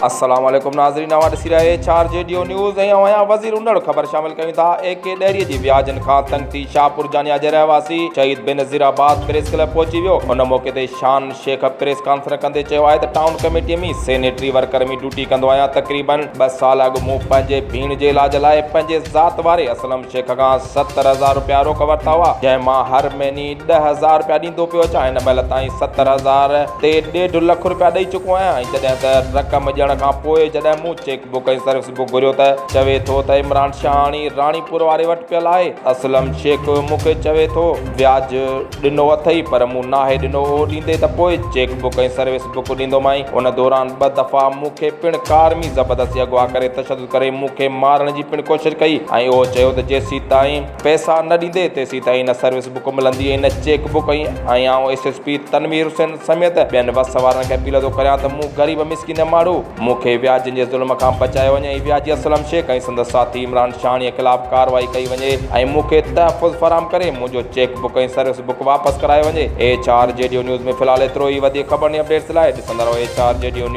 السلام عليڪم ناظرين اوهان ڏسي رهيا H R G D O news ۽ اوهان وزير انڙ خبر شامل ڪيون ٿا اي ڪي ڏهري جي وياجن کان تنگ ٿي شاهپور جانيا جي رهواسي شهيد بينظير آباد پريس ڪلب پهچي ويو ان موقعي تي شان شيخ پريس ڪانفرنس ڪندي چيو آهي ته town committee ۾ sanitary worker ۾ duty ڪندو آهيان تقريبن ٻه سال اڳ مون پنهنجي ڀيڻ جي علاج لاء پنهنجي ذات واري اسلم شيخ کان 70,000 رپيا روڪ ورتا هئا جنهن مان هر مهيني 10,000 رپيا ڏيندو پيو اچان هن مهل تائين 70,000 تي ڏيڍ لک رپيا ڏئي چڪو آهيان ۽ جڏهن ته رقم ڏيڻ کان پوء جڏهن مون چيڪ بڪ ۽ سروس بڪ گهريو ته چوي ٿو ته عمران شاهاڻي راڻيپور واري وٽ پيل آهي اسلم شيخ مون کي چوي ٿو وياج ڏنو اٿئي پر مون ناهي ڏنو اهو ڏيندي ته پوء چيڪ بڪ ۽ سروس بڪ ڏيندومانء. ان دوران ٻه دفعا مون کي پڻ ڪار ۾ زبردستي اغوا ڪري تشدد ڪري مون کي مارڻ جي پڻ ڪوشش ڪئي ۽ اهو چيو ته جيسيتائين پئسا نه ڏيندي تيسيتائين نه سروس بڪ ملندي ۽ نه چيڪ بڪ ۽ آئون S S P Tanveer Hussain سميت ٻين وس وارن کي اپيل ٿو ڪريان ته مون غريب مسڪين ماڻهو مون کي وياجين جي ظلم کان بچايو وڃي ۽ وياجي اسلم شيخ ۽ سندس ساٿي عمران شاهاڻيء خلاف ڪارروائي ڪئي وڃي ۽ مون کي تحفظ فراهم ڪري منهنجو چيڪ بڪ ۽ سروس بڪ واپس ڪرايو وڃي. H R G D O news ۾ في الحال ايترو ئي وڌيڪ خبرن ۽ اپڊيٽس لاء ڏسندا رهو H R G D O news.